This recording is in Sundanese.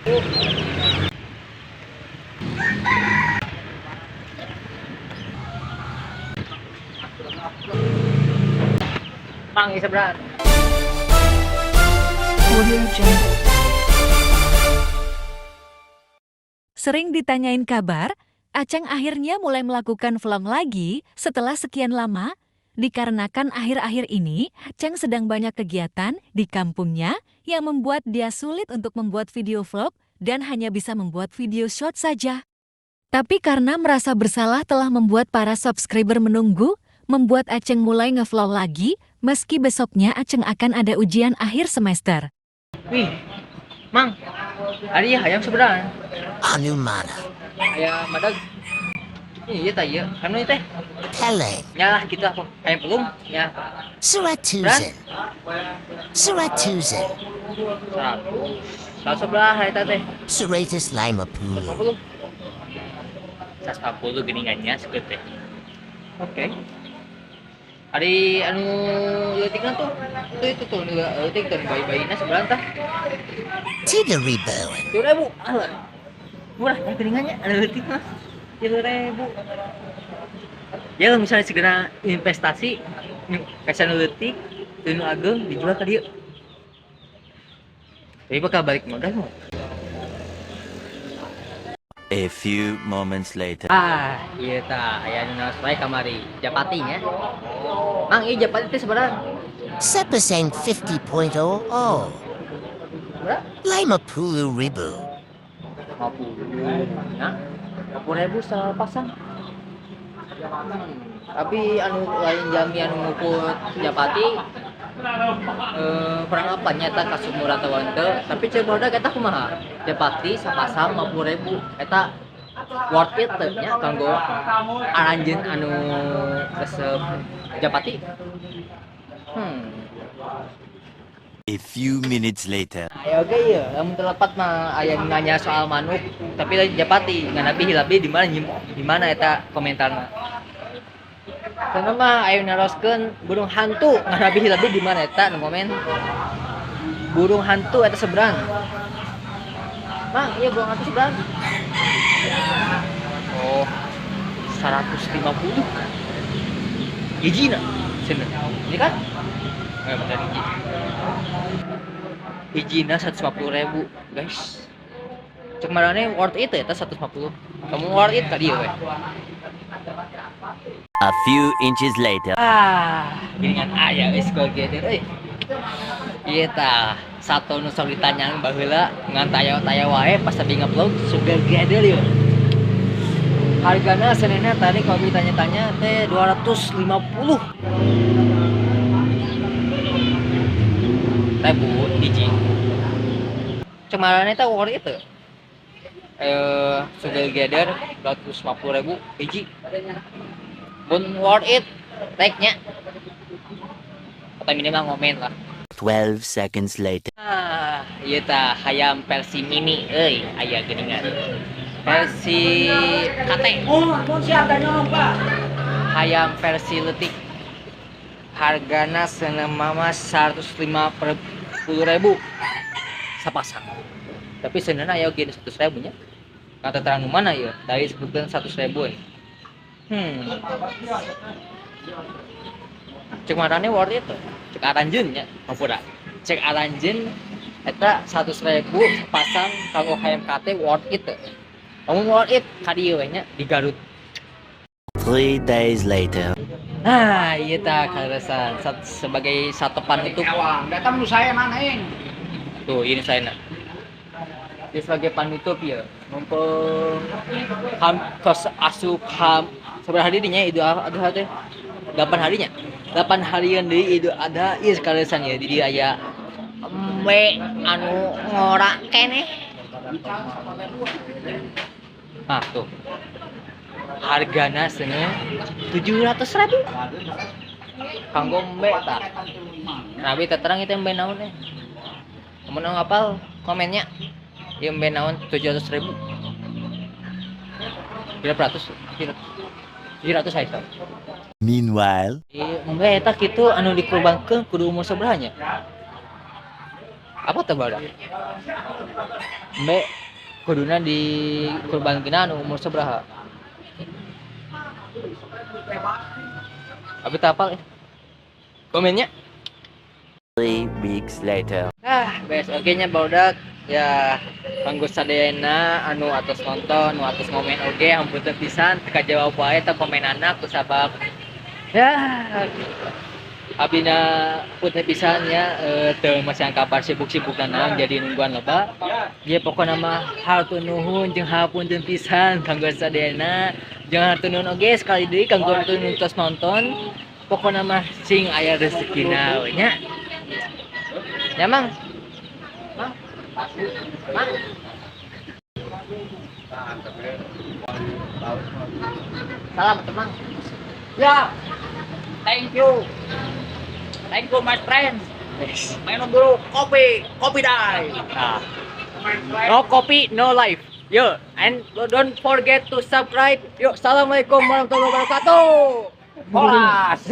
Mang isa brand. Audio Jungle. Sering ditanyain kabar, Aceng akhirnya mulai melakukan vlog lagi setelah sekian lama. Dikarenakan akhir-akhir ini, Aceng sedang banyak kegiatan di kampungnya yang membuat dia sulit untuk membuat video vlog dan hanya bisa membuat video short saja. Tapi karena merasa bersalah telah membuat para subscriber menunggu, membuat Aceng mulai ngevlog lagi, meski besoknya Aceng akan ada ujian akhir semester. Wih, Mang, ari hayam seberang. Anu mana? Hayam badag. Iya tah ieu, anu teh. Pele. Nyalah gitu aku. Hayam pelung, ya. Seratuzen. Seratuzen. 100. Seratus sebelah eta teh. Seratus lima puluh. 50. 140 geningannya seukeut teh. Oke. Ari anu leutikna tuh, tuh itu tuh nu leutik tuh bayi-bayina sebelah tah. Tiga ribuan. 3.000. Alah. Murah ya geningannya, anu leutik mah. 3.000. Ya misalnya segera investasi kasih anu leutik, nu ageng dijual ka dieu. Tapi bakal balik modal mah. A few moments later. Ah, iya tah, aya nu naos wae kamari. Japati nya. Mang, ieu japati teh sabaraha? Sepasang 50.00. Berapa? Lima puluh ribu. 50 nya. 50.000 sapasang. Tapi anu lain jami anu ngukut japati kurang apa nyata kasumur atau henteu, tapi cek barudak eta kumaha? Japati sapasang 50.000 eta worth it teu nya kanggo aranjeun anu resep japati. A few minutes later. Aya oge ieu, lamun teu lepat mah aya nu nanya soal manuk, tapi lain japati, ngan abi hilabi di mana di mana eta komentarna. Karena mah aya naroskeun burung hantu, ngan abi hilabi di mana eta nu komen. Burung hantu eta seberang. Mang, iya burung hantu seberang. Oh, 150. Hijina, cenah. Ini kan? Bentar hiji. Hijina 150.000, guys. Cek marane worth it eta 150. Kamu worth it tadi we. A few inches later. Ah, gini kan aya geus geus euy. Ieu tah, satu nu sok ditanyaan baheula ngan taya-taya wae pas abi ngupload sugar glider ieu. Hargana sebenarnya tadi kalau ditanya-tanya teh 250 ribu hiji. Cek marane teh worth it teu? Sugar glider 250.000 hiji. Mun worth it, like-nya. Atau minimal ngomen lah. 12 seconds later. Ah, ieu tah hayam versi mini euy, aya geuningan. Versi KT. Hayam versi leutik. Hargana seuneu mama 150.000 sapasang. Tapi sebenarnya aya oge 100.000 nya. Kata terang nu mana ieu? Tadi sebutkeun 100.000 euy. Cek marane worth it teu? Cek aranjeun nya, hampura. Cek aranjeun eta 100.000 sapasang kanggo hayam KT worth it teu? Lamun worth it ka dieu we nya di Garut. 3 days later. Nah, ieu tah kaleresan sebagai satu panutup. Datang nu saya mana ing? Tuh, ini saya nak. Dia sebagai panutup ya. Mumpung ham kos asup ham seberapa hari dinya Idul Adha teh? 8 harinya. 8 harian deui Idul Adha ieu sekalian ya di dieu aya embe anu ngora keneh. Ah, tuh. Hargana seuneu 700.000. Kanggo embe tah. Nabi teh terang itu embe naon teh. Mun ngapal komennya. Ieu embe naon 700.000. Berapa ratus? 700. 700 saya tahu. Meanwhile, Iya, embe eta kitu anu dikurbankeun kudu umur sabaraha nya? Apa tuh barudak? Embe kuduna dikurbankeun anu umur sabaraha? Abi teu apal. Komennya. 3 weeks later. Ah, beres oge nya barudak ya, kanggo sadayana anu atos nonton, anu atos ngomen oge, hampura pisan teu kajawab wae teh komenana kusabab ya abina punten pisan nya, teu masihan kabar, sibuk-sibuk naon, jadi nungguan loba. Ya pokona mah hatur nuhun jeung hapunten pisan kanggo sadayana. Jangan hatur nuhun oge sekali deui kanggo nu tos nonton. Pokona mah sing aya rezekina we nya. Ya Mang. Mang. Mang. Salam teman. Ya. Thank you. Thank you, my friend. Minum dulu kopi, kopi dai. Nah. No kopi, no life. Yo, and don't forget to subscribe. Yuk, assalamualaikum warahmatullahi wabarakatuh. Horas.